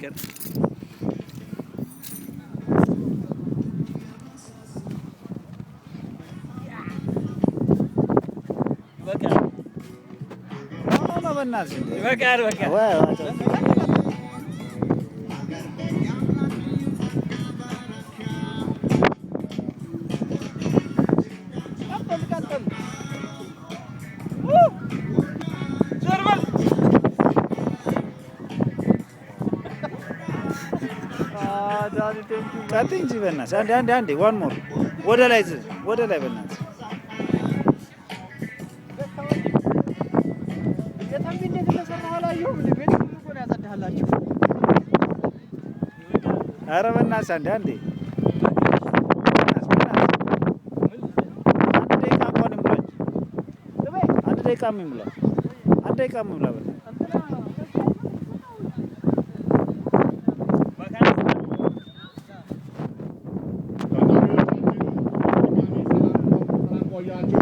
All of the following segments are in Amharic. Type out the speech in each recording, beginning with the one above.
ይቅር። ይበቃል። No, በእናትህ። ይበቃል። በቃ። ወይ ወይ። ቀጥል ቀጥል። ዞር በል። ቀጥይ እንጂ በእናትህ። አንዴ፣ አንዴ፣ አንዴ፣ one more። ወደ ላይ ወደ ላይ በእናትህ። የተንቢ እንዴት እንደሰራህ አላየሁም። እንደ ቤት ሁሉ እኮ ነው ያጸዳህላችሁ። ኧረ በእናትህ፣ አንዴ፣ አንዴ፣ በእናትህ፣ በእናትህ፣ አንድ ደቂቃ እንኳን ይሙላ እንጂ። አንድ ደቂቃ ይሙላ፣ አንድ ደቂቃ ይሙላ በእናትህ። ታዳሚዎቻችን፣ በድጋሚ ሰላም ሰላም ቆያችሁ።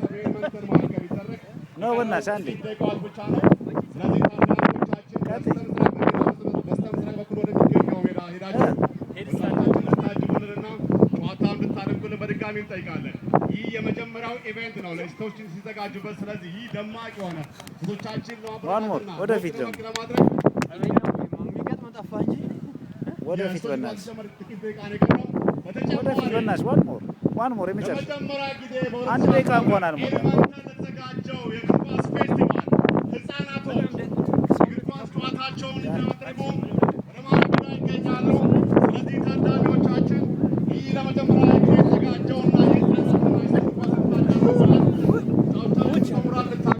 በኤድመንተን መካከል ይደረግ No፣ በእናትህ አንዴ። ጥቂት ደቂቃዎች ብቻ ነው። ስለዚህ ታዳሚዎቻችን በስተምስራቅ በኩል ወደሚገኘው ሜዳ ሄዳችሁ ወጣቶችን እንድታጅቡልንና ጨዋታውን እንድታደምቁልን በድጋሚ እንጠይቃለን። ይህ የመጀመሪያው event ነው ለሴቶችን ሲዘጋጁበት። ስለዚህ ይህ ደማቅ የሆነ ሴቶቻችን One more፣ ለማበረታታትና ወደፊት ሞቅ ደግሞ። ለማድረግ የሚገጥም ጠፋ እንጂ። ወደፊት የሴቶች በእናትህ። ሲጀመር ጥቂት ደቂቃ ነው የቀረው። ወደፊት በተጨማሪ በእናትህ። One more, one more፣ የመጨረሻ። ለመጀመሪያ ጊዜ አንድ ደቂቃ እንኳን አልሞላም። ኤድመንተን ለተዘጋጀው